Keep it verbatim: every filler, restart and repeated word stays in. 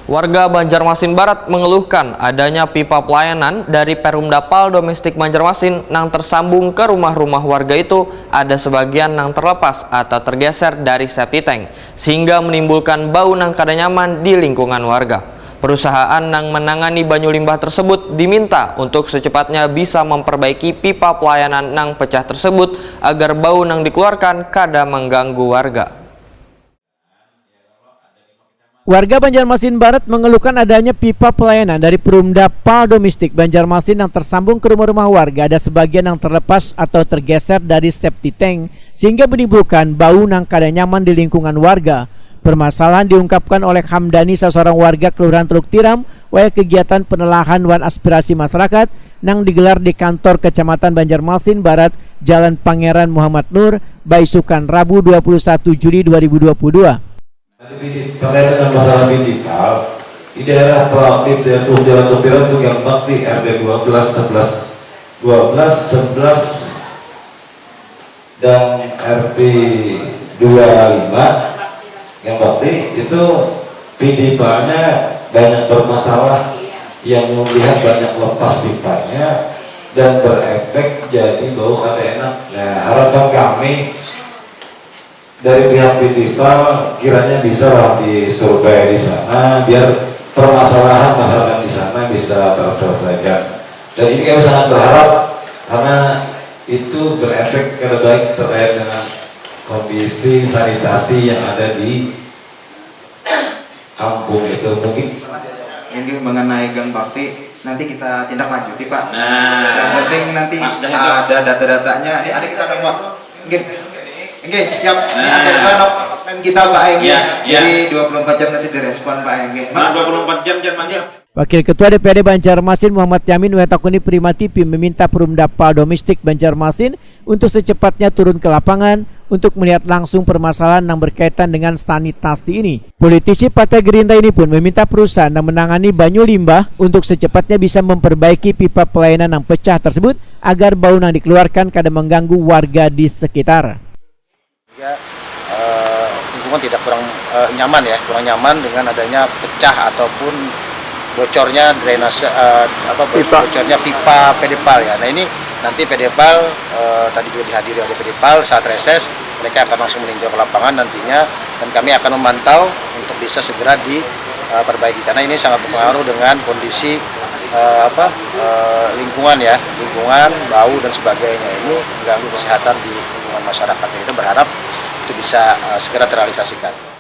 Warga Banjarmasin Barat mengeluhkan adanya pipa pelayanan dari Perumda Pal Domestik Banjarmasin nang tersambung ke rumah-rumah warga itu ada sebagian nang terlepas atau tergeser dari septic tank, sehingga menimbulkan bau nang kada nyaman di lingkungan warga. Perusahaan nang menangani banyu limbah tersebut diminta untuk secepatnya bisa memperbaiki pipa pelayanan nang pecah tersebut agar bau nang dikeluarkan kada mengganggu warga. Warga Banjarmasin Barat mengeluhkan adanya pipa pelayanan dari Perumda Pal Domestik Banjarmasin yang tersambung ke rumah-rumah warga ada sebagian yang terlepas atau tergeser dari septic tank sehingga menimbulkan bau nang kada nyaman di lingkungan warga. Permasalahan diungkapkan oleh Hamdani, salah seorang warga Kelurahan Teluk Tiram, wayah kegiatan penelahan wan aspirasi masyarakat nang digelar di kantor Kecamatan Banjarmasin Barat, Jalan Pangeran Muhammad Nur, baisukan Rabu dua puluh satu Juli dua ribu dua puluh dua. Nanti bini, terkait dengan masalah bini pal, di daerah Pelaut, di daerah Jalan Tupiran itu yang bakti R T dua belas, sebelas, dua belas, sebelas, dan R T dua lima yang bakti itu pidipanya banyak bermasalah, yang melihat banyak lepas pipanya dan berefek jadi bau kada enak. Nah, harapan kami dari pihak Pidipal kiranya bisa lah disurvei di sana biar permasalahan masyarakat di sana bisa terselesaikan. Dan ini kami sangat berharap karena itu berefek kada baik terkait dengan kondisi sanitasi yang ada di kampung itu. Mungkin ini mengenai gang bakti, nanti kita tindak lanjuti, Pak. Nah, yang penting nanti ada data-datanya. Ini ada, kita ada buat. Oke. Oke, siap. Ini ada juga dok, kita, Pak, ya. Iya, iya. Jadi dua puluh empat jam nanti direspon, Pak, ya. Nah, dua puluh empat jam, jangan mandi. Wakil Ketua D P R D Banjarmasin Muhammad Yamin wayatakuni Prima T V meminta Perumda Pal Domestik Banjarmasin untuk secepatnya turun ke lapangan untuk melihat langsung permasalahan yang berkaitan dengan sanitasi ini. Politisi Partai Gerindra ini pun meminta perusahaan yang menangani banyu limbah untuk secepatnya bisa memperbaiki pipa pelayanan yang pecah tersebut agar bau yang dikeluarkan kada mengganggu warga di sekitar. Juga eh, lingkungan tidak kurang eh, nyaman ya, kurang nyaman dengan adanya pecah ataupun bocornya drainase eh, apa pipa. Bocornya pipa Pedipal ya. Nah, ini nanti Pedipal eh, tadi juga dihadiri oleh Pedipal saat reses, mereka akan langsung meninjau ke lapangan nantinya dan kami akan memantau untuk bisa segera diperbaiki karena ini sangat berpengaruh dengan kondisi eh, apa eh, lingkungan ya, lingkungan, bau dan sebagainya ini mengganggu kesehatan di lingkungan masyarakat. Kita berharap itu bisa eh, segera terrealisasikan.